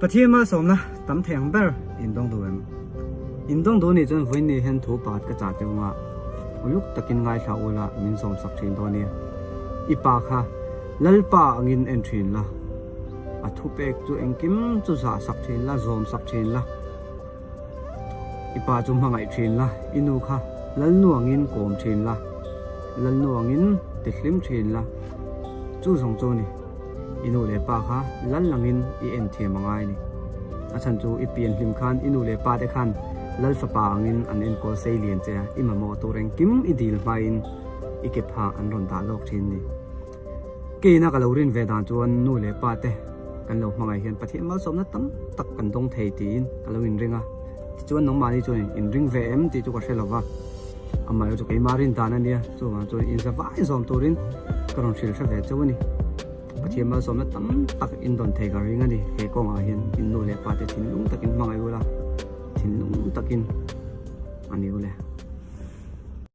Pathian malsawmna tam thei ang ber in dawng duh em? In dawng duh nih chuan vawiin ni hian thu pakhat ka chah teuh anga uluk takin ngaithla ula min zawm sak thin dawn nia. I pa kha Lalpa angin en thin la, a thupek chu engkim chu zah sak thin la, zawm sak thin la. I pa chu hmangaih thin la, i nu kha Lalnuangin kawm thin la, Lalnuangin tihlim thin la, chu zawng chu a ni. I nu leh pa kha lal langin i en thiam a ngai a ni. A chhan chu i pian hlim khan i nu leh pa te khan lal fapa angin an enkawl sei lian che a, i mamawh tur engkim i dil hmain i ke phah an rawn dah lawk thin a ni. Keina ka lo rin ve dan chuan nu leh pa te kan lo hmangaih hian Pathian malsawmna tam tak kan dawng thei tiin ka lo inring a, tichuan nangmahni chuan inring ve em tih chu ka hre lova. Amaherawh chu keimah rin dan a nia, chuvang chuan in zavai zawm turin ka rawn hrilh hre ve chauh a ni. Pathian malsawmna tam tak in dawn thei ka ring a ni. He kawngah hian in nu leh pa te thinlung takin hmangaih ula, thinlung takin a ni ule.